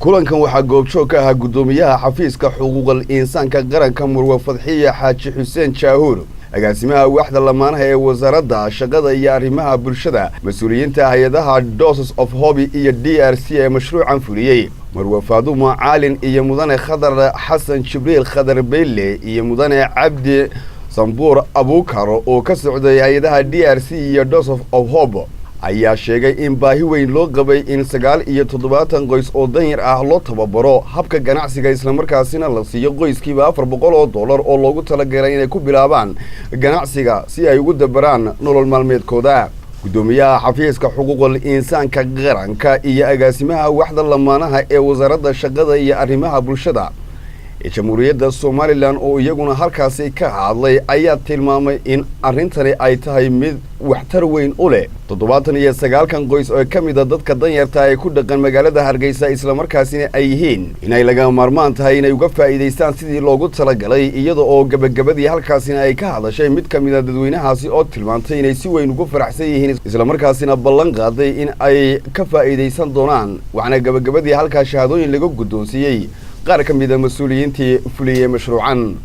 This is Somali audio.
Kulankan waxaa goobjoog ka ahaa guddoomiyaha xafiiska xuquuqal insaanka qaranka, Murwe Fadxiya Xaaji Xuseen Jaahuur, agaasimaha waaxda lamaanaha ee Wasaaradda Shaqada iyo Arrimaha Bulshada, mas-uuliyiinta hay-adaha Doses of Hope iyo DRC ee mashruucan fuliyey, Marwe Faadumo Caalin iyo Mudane Khadar Xasan Jibriil Khadar Beyle iyo Mudane Cabdi Sambuur Abuukar oo ka socday hay-adaha DRC iyo Doses of Hope, ayaa sheegay in baahi weyn loo qabay in 79 qoys oo danyar ah loo tababaro habka ganacsiga, islamarkaasina la siiyo qoyskiiba $400 oo loogu talagalay inay ku bilaabaan ganacsiga si ay ugu dabaraan nolol maalmeedkooda. Guddoomiyaha xafiiska xuquuqul insaanka qaranka iyo agaasimaha waaxda lamaanaha ee Wasaaradda Shaqada iyo Arrimaha Bulshada ee Jamhuuriyadda Somaliland oo iyaguna halkaasi ka hadlay ayaa tilmaamay in arrintani ay tahay mid waxtar weyn u leh 79-kan qoys oo ka mida dadka danyarta ee ku dhaqan magaalada Hargeysa, islamarkaasina ay yihiin inay laga maarmaan tahay inay uga faa'iidaystaan sidii loogu talagalay, iyada oo gebagabadii halkaasina ay ka hadashay mid ka mida dadweynahaasi oo tilmaantay inay si weyn ugu faraxsan yihiin, islamarkaasina ballan qaaday in ay ka faa'iidaysan doonaan. Waxaana gebagabadii halkaa shahaadooyin laga guddoonsiiyey qaar ka mida mas-uuliyiintii fuliyey mashruucan.